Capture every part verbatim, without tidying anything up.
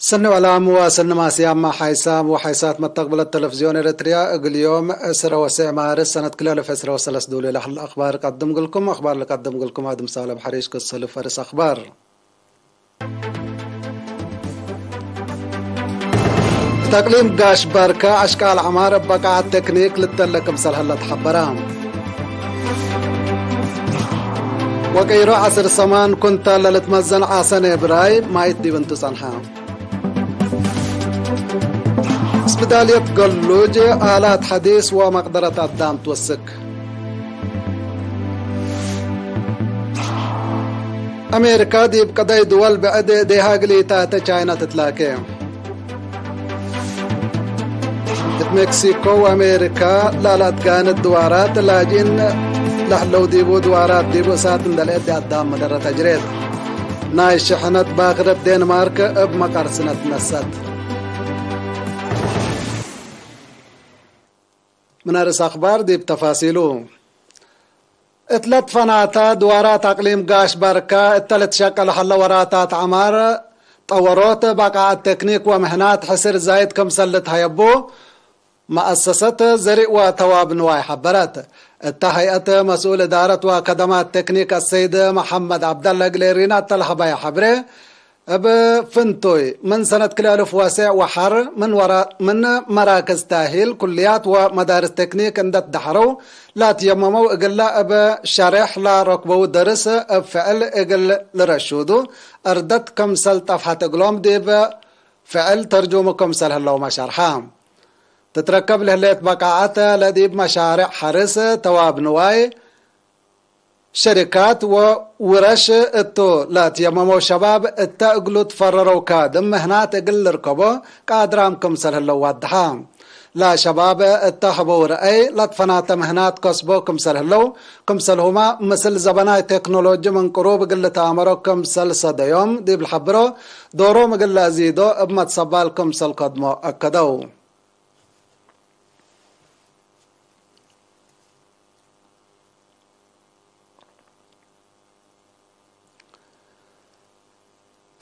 ሰኒ ወዕላም ወሰኒ ማስያም ሓይሳም ወሓይሳት መተቅብለት ተለፍዝዮን ኤረትርያ፣ እግል ዮም ዕስረ ወሰዕ ማርስ ሰነት ክልኤ አልፍ ዕስረ ወሰለስ ዱል ለሀለ አክባር ቀድም ግልኩም። አክባር ልቀድም ግልኩም አድም ሳልሕ ሐሪሽ ክሰልፍ ፈርስ አክባር። እት አቅሊም ጋሽ ባርከ አሽቃል ዐማር እብ በቃዐት ቴክኒክ ልተለ ክምሰል ሀለ ተሐበረ። ወቀይሮ ዐስር ሰማን ኩንታል ለልትመዘን ዓሰ ኔብራይ ማይት ዲብ እንቱ ጸንሐ። ስፒዳልየት ገሉጅ፣ አላት ሐዲስ ወመቅደረት አዳም ትወስክ። አሜሪካ ዲብ ቀደይ ድወል ብዕድ እዴሃ እግል ኢታተ ቻይና ትትላኬ። እት ሜክሲኮ ወአሜሪካ ላለአትጋነት ድዋራት ላጅኢን ለህለው ዲቡ ድዋራት ዲቡ እሳት እንደ ለአዲ አዳም መደረት አጅሬት። ናይ ሽሕነት ባክረት ዴንማርክ እብ መቀር ስነት ነሰት። ምን አርእስ አክባር ዲብ ተፋሲሉ። እት ለትፈናተ ድዋራት አቅሊም ጋሽ ባርከ እተ ልትሸቀል ሀለ ወራታት ዐማር ጠወሮት፣ በቃዐት ቴክኒክ ወምህናት ሕስር ዛይድ ክምሰል ልትሀየቡ መአሰሰት ዘሪእ ወተዋብ ንዋይ ሐበረት። እተ ሀይአት መስኡል እዳረት ወከደማት ቴክኒክ አሰይድ መሐመድ ዐብደለ እግል ኤሪና እተ ለሀበየ ሐብሬ፣ እብ ፍንቱይ፣ ምን ሰነት ክልኤ አልፍ ወሰዕ ወሐር፣ ምን ወራ-፣ ምን መራክዝ ታሂል፣ ኩልያት ወመዳርስ ቴክኒክ እንደ ትደሐረው ላትየመመው፣ እግለ እብ ሸሬሕ ላረክበው ደርስ እብ ፍዕል እግል ልረሹዱ፣ እርደት ክምሰል ጠፍሐት እግሎም ዲብ ፍዕል ተርጁሙ ክምሰል ህለውመ ሸርሐ። ትትረከብ ለህሌት በቃዐት ለዲብ መሻሬዕ ሐርስ፣ ተዋብ ንዋይ፣ ሸሪካት ወውረሽ እቱ ለትየመመው ሸባብ እተ እግሉ ትፈረረው ካድም ምህናት እግል ልርከቦ ቃድራም ክምሰል ህለው ዋድሐ። ለሸባብ እተ ሀበው ረአይ ለትፈናተ ምህናት ከስቦ ክምሰል ህለው፣ ክምሰልሁመ ምስል ዘበናይ ቴክኖሎጂ ምን ቅሩብ እግል ልትአመሮ ክምሰል ሰደዮም ዲብ ለሐብሮ፣ ዶሮም እግል ለአዚዶ እብ መትሰባል ክምሰል ከድሞ አከደው።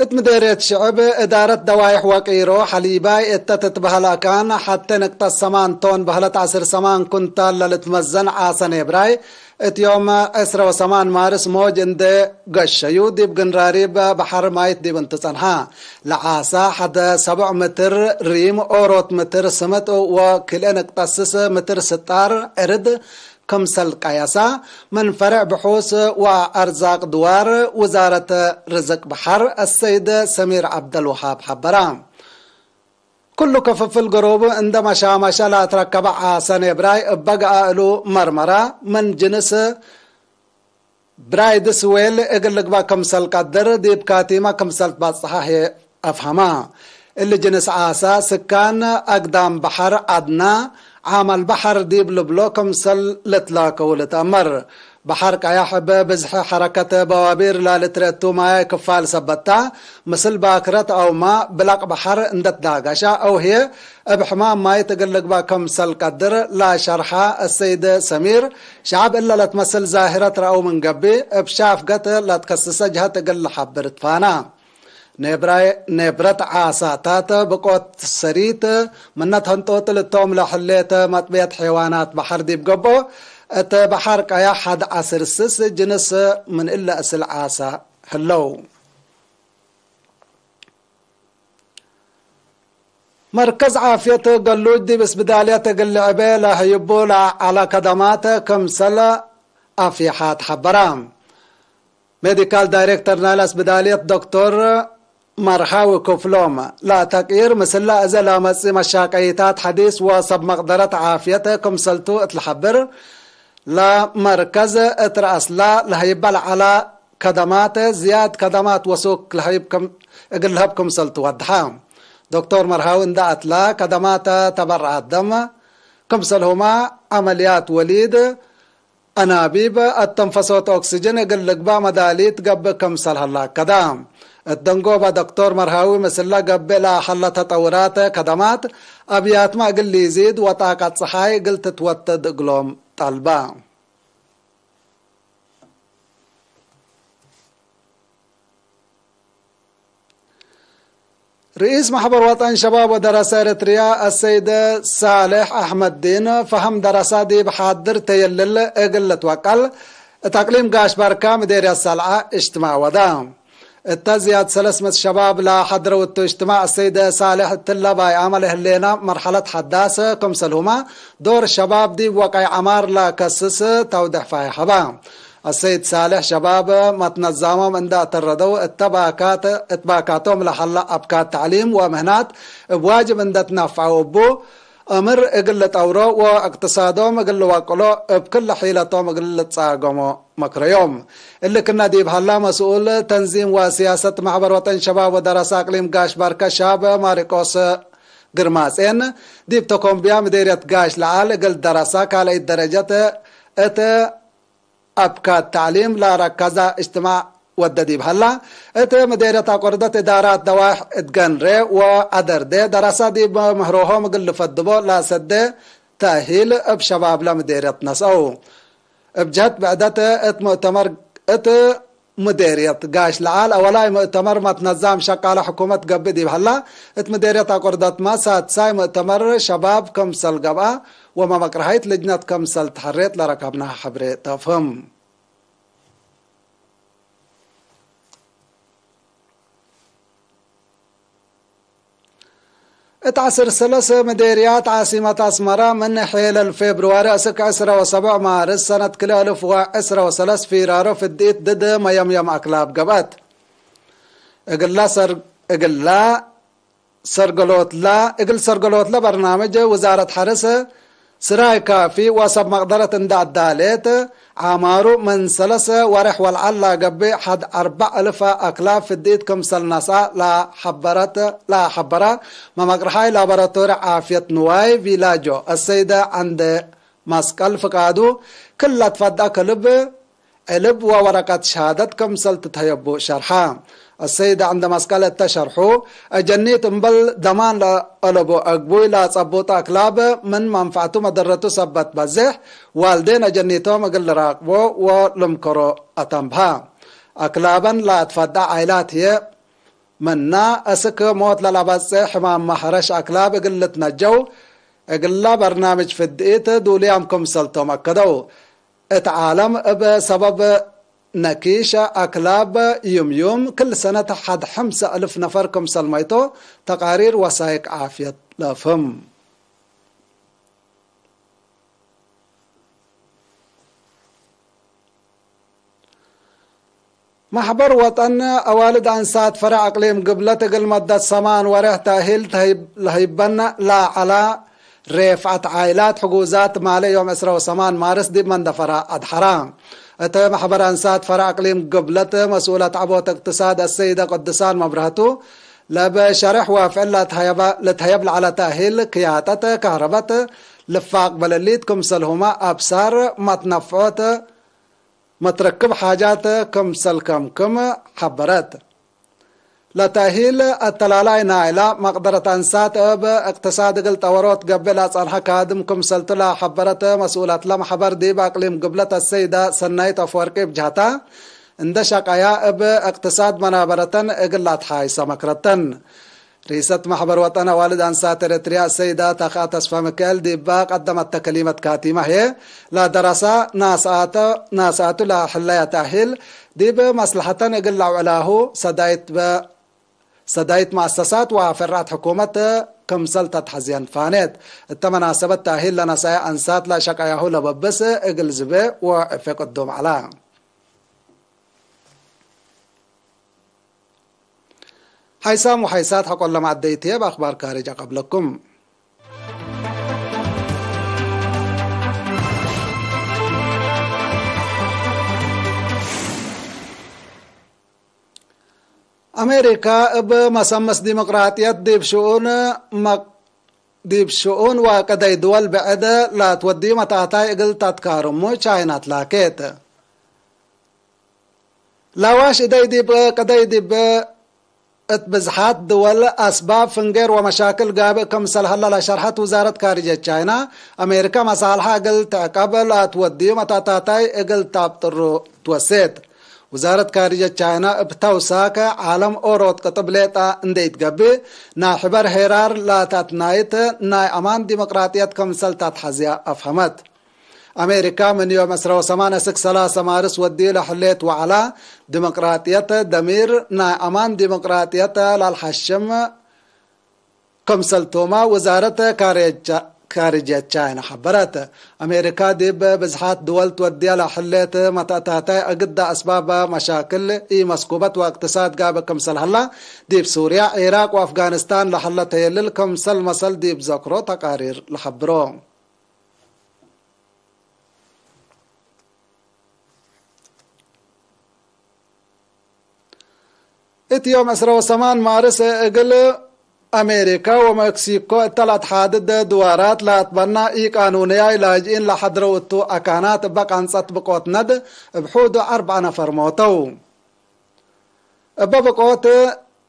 እት ምዴርየት ሽዕብ እዳረት ደዋይሕ ወቂሮ ሐሊባይ እተ ትትበህል አካን ሐቴ ንቅጠት ሰማን ቶን በህለት ዐስር ሰማን ኩንታል ለልትመዘን ዓሰ ኔብራይ እት ዮም ዕስረ ወሰማን ማርስ ሞጅ እንዴ ገሸዩ፣ ዲብ ግንራሪብ በሐር ማይት ዲብ እንቱ ጸንሐ። ለዓሰ ሐደ ሰብዕ ምትር ሪም፣ ኦሮት ምትር ስምጥ ወክልኤ ንቅጠት ስስ ምትር ስጣር ዕርድ ክምሰል ቀየሳ፣ ምን ፈሬዕ ብሑስ ወአርዛቅ ድዋር ውዛረት ርዝቅ በሐር አሰይድ ሰሚር ዐብደልወሃብ ሐበረ። ኩሉ ክፍፍል ግሩብ እንደ መሻመሸ ለአትረከበ ዓሰ ኔብራይ እበ ገአ እሉ መርመረ፣ ምን ጅንስ ብራይድስ ዌል እግል ልግበእ ክምሰል ቀድር፣ ዲብ ካቲመ ክምሰል ትበጽሐ ህዬ አፍሀመ። እሊ ጅንስ ዓሰ፣ ስካን አግዳም በሐር ዐድና፣ ዓመል በሐር ዲብ ልብሎ ክምሰል ልትላከው ልትአመር። በሐር ቀያሕ እብ ብዝሒ ሐረከት በዋቢር ላልትረቱ ማይ ክፋል ሰበት ተ፣ ምስል ባክረት አውመ ብለቅ በሐር እንደ ትዳገሸ አው ህዬ እብ ሕማም ማይት እግል ልግበእ ክምሰል ቀድር ለሸርሐ አሰይድ ሰሚር፣ ሸዐብ እለ ለትመስል ዛህረት ረአው ምን ገብእ፣ እብ ሻፍገት ለትከስሰ ጀሀት እግል ለሐብር ትፋና። ኔብራይ-፣ ኔብረት ዓሳታት ብቆት ሰሪት ምነት ህንጦጥ ልቶም ለሕሌት መጥብየት ሐይዋናት በሐር ዲብ ገብኦ፣ እት በሐር ቀያሕ ሐድ ዐስር ስስ ጅንስ ምን እለ እስል ዓሳ ህለው። መርከዝ ዓፍየት ገሉጅ ዲብ እስብዳልየት እግል ልዕቤ ለህይቡ ለዐለ ከደማት ክምሰል አፍየሓት ሐበረ። ሜዲካል ዳይሬክተር ናይለ እስብዳልየት ዶክቶር መርሃዊ ክፍሎም፣ ለተቅይር ምስለ እዘ ለመጽእ መሻቀይታት ሐዲስ ወሰብ መቅደረት ዓፍየት ክምሰልቱ እት ለሐብር፣ ለመርከዝ እት ረአስላ ለህይበ ለዐለ ከደማት፣ ዝያድ ከደማት ወሱክ ለህይብ ክም-፣ እግል ለህብ ክምሰል ትወድሐ። ዶክቶር መርሃዊ እንደ አትላ፣ ከደማት ተበረአት ደም፣ ክምሰልሁመ ዐመልያት ወሊድ፣ አናቢብ፣ አተንፈሶት ኦክስጅን እግል ልግበእ መዳሊት ገብእ ክምሰል ሀለ አከደ። እት ደንጎበ ዶክቶር መርሃዊ ምስለ ገብእ ለሀለ ተጠውራት ከደማት፣ አብያትመ እግል ሊዚድ ወጣቀት ጸሓይ እግል ትትወተድ እግሎም ጠልበ። ርኢስ ማሕበር ወጠን ሸባብ ወደረሰ ኤረትርያ አሰይድ ሳልሕ አሕመድዲን ፈሀም ደረሳ ዲብ ሓድር ተየልል እግል ልትወቀል እት አቅሊም ጋሽ ባርካ ምዴርየት ሰልዐ እጅትማዕ ወዳ። እተ ዝያድ ሰለስ ምእት ሸባብ ለሐድረው እቱ እጅትማዕ አሰይድ ሳልሕ እትለ ባይአመ ለህሌነ መርሐለት ሐዳስ ክምሰልሁመ ዶር ሸባብ ዲብ ወቀይ ዐማር ለከስስ ተውድሕ ፋይሕ ሀበ። አሰይድ ሳልሕ ሸባብ መትነዛሞም እንደ አተረደው እተ ባካት እት ባካቶም ለሀለ አብካት ተዕሊም ወምህናት እብ ዋጅብ እንደ ትነፍዐው እቡ እምር እግል ልጠውሮ ወእቅትሳዶም እግል ልወቅሎ እብ ክለ ሒለቶም እግል ልትጻገሞ መክረዮም። እሊ ክነ ዲብ ሀላ መስኡል ተንዚም ወስያሰት ማሕበር ወጠን ሸባብ ወደረሰ አቅሊም ጋሽ ባርከ ሻብ ማሪቆስ ግርማጼን ዲብ ተኮምብያ ምዴርየት ጋሽ ለዐል እግል ደረሳ ካልአይት ደረጀት እት አብካት ተዕሊም ለረከዛ እጅትማዕ ወደ ዲብ ሀላ፣ እት ምዴርየት አቆርደት እዳራት ደዋሕ እት ገንሬ ወአደርዴ ደረሳ ዲብ ምህሮሆም እግል ልፈድቦ ለሰዴ ተእሂል እብ ሸባብለ ምዴርየት ነስአው። እብ ጀህት ብዕደት እት ሙእተመር እት ምዴርየት ጋሽ ለዓል አወላይ ሙእተመር መትነዛም ሸቃለ ሕኩመት ገብእ ዲብ ሀላ፣ እት ምዴርየት አቆርደትመ ሳድሳይ ሙእተመር ሸባብ ክምሰል ገብአ፣ ወመመቅረሀይት ልጅነት ክምሰል ተሐሬት ለረከብናህ ሐብሬ ተፍህም። እት ዐስር ሰለስ ምዴርያት ዓሲመት አስመረ ምን ሔለል ፌብርዋሪ እስክ ዕስረ ወሰብዕ ማርስ ሰነት ክልኤ እልፍ ወዕስረ ወሰለስ ፊራሮ ፍድኢት ድድ መየምየም አክላብ ገብአት። እግላ ሰር-፣ እግላ ሰርገሎትላ፣ እግል ሰርገሎትለ በርናምጅ ውዛረት ሐርስ ስራይ ካፊ ወሰብ መቅደረት እንደ አዳሌት፣ ዓማሩ ምን ሰለሰ ወሬሕ ወለዐል ለገብእ ሐድ አርበዕ እልፍ አክላብ ፍድኢት ክምሰል ነስአ ለሐበረት፣ ለሐበረ መመቅርሓይ ላቦራቶሪ ዓፍየት ንዋይ ቪላጆ አሰይደ ዐንደ መስቀል ፍቃዱ፣ ክለ ትፈድአ ከልብ ዕልብ ወወረቀት ሸሃደት ክምሰል ትትሀየቡ ሸርሐ። አሰይድ ዐንደ መስቀል እተ ሸርሑ፣ አጀኒት እምበል ደማን ለአለቡ አግቡይ ለአጸቡጠ አክላብ ምን መንፈዕቱ መደረቱ ሰበት በዜሕ፣ ዋልዴን አጀኒቶም እግል ልራቅቦ ወልምከሮ አተንብሀ። አክላበን ለአትፈድአ ዓይላት ህዬ፣ ምና እስክ ሞት ለለበጽሕ ሕማም መሐረሽ አክላብ እግል ልትነጀው፣ እግላ በርናምጅ ፍድኢት ዱልያም ክምሰልቶም አከደው። እት ዓለም እብ ሰበብ ነኪሽ አክላብ ዩም ዩም ክል ሰነት ሐድ ሐምሰ እልፍ ነፈር ክምሰል መይቶ ተቃሪር ወሳይቅ ዓፍየት ለፍህም። መሕበር ወጠን አዋልድ አንሳት ፈረዕ አቅሊም ግብለት እግል መደት ሰማን ወሬሕ ተእሂል ተህይብ-፣ ለህይበነ ለዐላ ሬፍዐት ዓይላት ሕጉዛት ማሌ ዮም ዕስረ ወሰማን ማርስ ዲብ መንደፈራ አድሐራ። እተ መሕበር አንሳት ፈረዕ አቅሊም ግብለት መስኡለት ዐቦት እቅትሳድ አሰይደ ቅዱሳን መብረህቱ፣ ለእብ ሸሬሕ ዋፍዕል ለትሀየበ-፣ ለትሀየብ ለዐለ ተእሂል ክያጠት ከህረበት ልፋቅ በለሊት ክምሰልሁመ አብሳር መትነፍዖት መትረክብ ሓጃት ክምሰል ከምክም ሐበረት። ለተእሂል አተላላይ ናይላ መቅደረት አንሳት እብ እቅትሳድ እግል ጠወሮት ገብእ ለአጸንሐ ካድም ክምሰልቱ ለሐበረት መስኡለትለ መሕበር ዲብ አቅሊም ግብለት አሰይደ ሰናይት አፍወርቂ እብ ጀህታ፣ እንደ ሸቀያ እብ እቅትሳድ መናበረተን እግል ለአትሓይሰ መክረተን። ርኢሰት መሕበር ወጠን አዋልድ አንሳት ኤረትርያ አሰይዳ ተኽአ ተስፋ ሚካኤል ዲባ ቀደመተ ከሊመት ካቲመ ህዬ፣ ለደረሳ ናስአተ-፣ ናስአቱ ለሕለየ ተእሂል ዲብ መስለሐተን እግል ለአውዕላሁ ሰዳይት በ-፣ ሰዳይት መአሰሳት ወፈርዐት ሕኩመት ክምሰል ተትሐዝየን ፋኔት። እተ መናሰበት ተእሂል ለነስአየ አንሳት ለሸቀያሁ ለበብስ እግል ዝቤ ወዕፌ ቅዱም ዐላ። ሓይሳም ወሓይሳት ሐቆለ መዐደይትዬ በአክባር ካርጅ አቀብለኩም። አሜሪካ እብ መሰመስ ዲሞቅራጥየት ዲብ ሽኡን መቅ-፣ ዲብ ሽኡን ወቀደይ ድወል ብዕድ ለትወድዩ መታታይ እግል ተትካርሙ ቻይና ትላኬት። ላዋሽ እደይ ዲብ ቀደይ ዲብ እት ብዝሓት ድወል አስባብ ፍንጌር ወመሻክል ጋብእ ክምሰል ሀለ ለሸርሐት ውዛረት ካርጅየት ቻይና፣ አሜሪካ መሳልሐ እግል ትዕቀብ ለአትወድዩ መታታታይ እግል ታብጥሩ ትወሴት። ውዛረት ካርጀት ቻይና እብ ተውሳክ ዓለም ኦሮት ቅጥብ ሌጣ እንዴ ኢትገብእ፣ ናይ ሕበር ሄራር ላተአትናይት ናይ አማን ዲሞቅራጥየት ክምሰል ተትሐዝያ አፍሀመት። አሜሪካ ምን ዮም ዕስራ ወሰማን እስክ ሰላሰ ማርስ ወዲዩ ለሕሌት ወዐላ፣ ዲሞቅራጥየት ደሚር ናይ አማን ዲሞቅራጥየት ላልሐሽም ክምሰልቶማ ውዛረት ካርጅ-፣ ካርጅየት ቻይና ሐበረት። አሜሪካ ዲብ ብዝሓት ድወል ትወድያ ለሕሌት መተእታታይ አግዳ አስባብ መሻክል ኢመስኩበት ወእቅትሳድ ጋብእ ክምሰል ሀላ፣ ዲብ ሱርያ፣ ዒራቅ ወአፍጋኒስታን ለሀለ ተየልል ክምሰል መሰል ዲብ ዘክሮ ተቃሪር ለሐብሮ። እት ዮም ዕስራ ወሰማን ማርስ እግል አሜሪካ ወመክሲኮ እተ ለአትሓድድ ድዋራት ለአትበና ኢቃኑንያይ ላጅኢን ለሐድረው እቱ አካናት እበ ቀንጸት ብቆት ነድ እብ ሑዱ አርበዕ ነፈር ሞተው። እበ ብቆት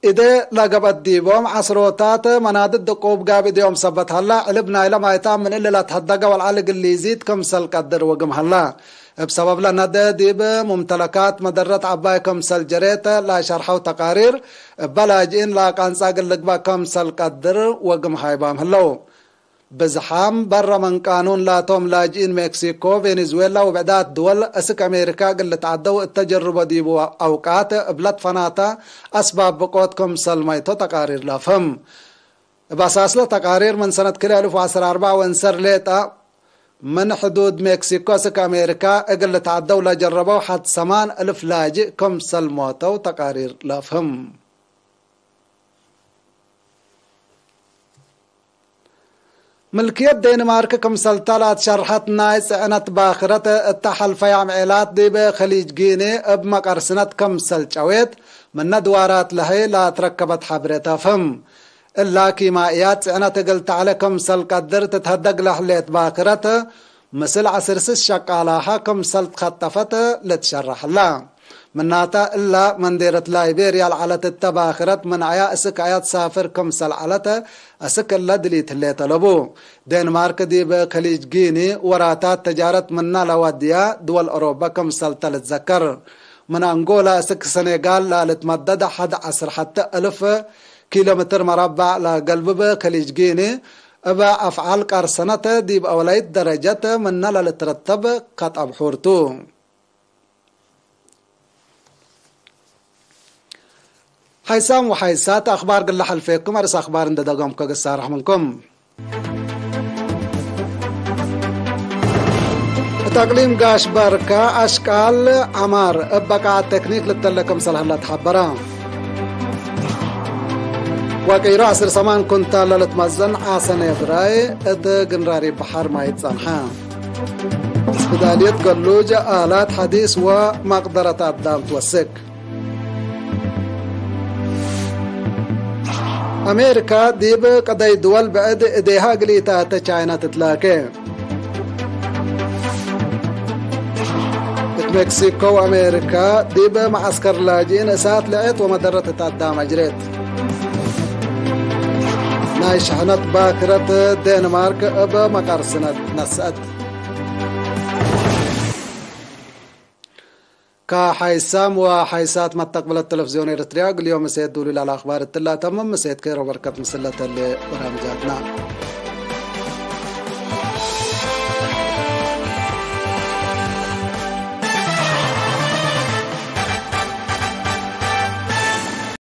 እዴ ለገብአት ዲቦም ዐስሮታት መናድድ ድቁብ ጋብእ ዮም ሰበት ሀላ፣ ዕልብ ናይለ ማይታም ምን እሊ ለትሀደገ ወልዓል እግል ሊዚት ክምሰል ቀድር ወግም ሀላ። እብ ሰበብ ለነደ ዲብ ሙምተለካት መደረት ዐባይ ክምሰል ጀሬት ለሸርሐው ተቃሪር፣ እበ ላጅኢን ለአቃንጻ እግል ልግበእ ክምሰል ቀድር ወግም ሃይባም ህለው። ብዝሓም በረ ምን ቃኑን ላቶም ላጅኢን ሜክሲኮ፣ ቬኔዙዌላ ወብዕዳት ድወል እስክ አሜሪካ እግል ልትዐደው እተ ጀርቦ ዲቡ አውቃት እብ ለትፈናተ አስባብ ብቆት ክምሰል መይቶ ተቃሪር ለአፍህም። እብ አሳስለ ተቃሪር ምን ሰነት ክልኤ አልፍ ወዐስር አርበዕ ወእንሰር ሌጠ ምን ሕዱድ ሜክሲኮ እስክ አሜሪካ እግል ልትዐደው ለጀረበው ሐድ ሰማን እልፍ ላጅእ ክምሰል ሞተው ተቃሪር ለአፍህም። ምልክየት ዴንማርክ ክምሰልተ ለአትሸርሐት ናይ ጽዕነት ባክረት እተ ሐልፈ ያምዔላት ዲብ ከሊጅ ጊኒ እብ መቀርስነት ክምሰል ጨዌት ምነ ድዋራት ለሀይ ለአትረከበት ሐብሬ ተፍህም። እላ ኪማእያት ጽዕነት እግል ተዐለ ክምሰል ቀድር ትትሀደግ ለህሌት ባክረት፣ ምስል ዐስር ስስ ሸቃላሀ ክምሰል ትከጠፈት ልትሸረሕ ህላ። ምናተ እላ መንዴረት ላይቤርያ ለዐለት እተ ባክረት ምን አያ እስክ አያ ትሳፍር ክምሰል ዐለት እስክ እለ ድሊት ህሌት አለቡ። ዴንማርክ ዲብ ከሊጅ ጊኒ ወራታት ተጃረት ምነ ለወድያ ድወል ኦሮበ ክምሰልተ ልትዘከር። ምን አንጎላ እስክ ሰኔጋል ለልትመደድ ሐድ ዐስር ሐተ እልፍ ኪሎ ሜትር መረባዕ ለገልብብ ከሊጅ ጊኒ፣ እበ አፍዓል ቀርሰነት ዲብ አውላይት ደረጀት ምነ ለልትረተብ ከጠብ ሑር ቱ። ሐይሳም ወሐይሳት አክባር ግለ ሐልፌኩም፣ አርእስ አክባር እንደ ደገምኩ እግል ሳርሕ ምንኩም። እት አቅሊም ጋሽ ባርካ አሽቃል ዐማር እብ በቃዐት ቴክኒክ ልተለ ክምሰል ሀለ ተሐበረ። ወቂሮ ዐስር ሰማን ኩንታል ለልትመዘን ዓሰ ኔድራይ እት ግንራሪ በሐር ማይ ጸንሐ። እስብዳልየት ገሉጅ፣ አላት ሐዲስ ወመቅደረት አዳም ትወስክ። አሜሪካ ዲብ ቀደይ ድወል ብዕድ እዴሃ እግል ኢተአተ ቻይና ትትላኬ። እት ሜክሲኮ ወአሜሪካ ዲብ መዐስከር ላጅኢን እሳት ለዐት ወመደረት እት አዳም አጅሬት። ናይ ሸሕነት ባክረት ዴንማርክ እብ መቀርስነት ነስአት። ከሐይሳም ወሐይሳት መተቅብለት ተለፍዝዮን ኤረትርያ፣ እግል ዮም ምሴት ዱሉል አልአክባር እትላ ተምም። ምሴት ኬሮ በርከት ምስለ ተሌ በራምጃትና።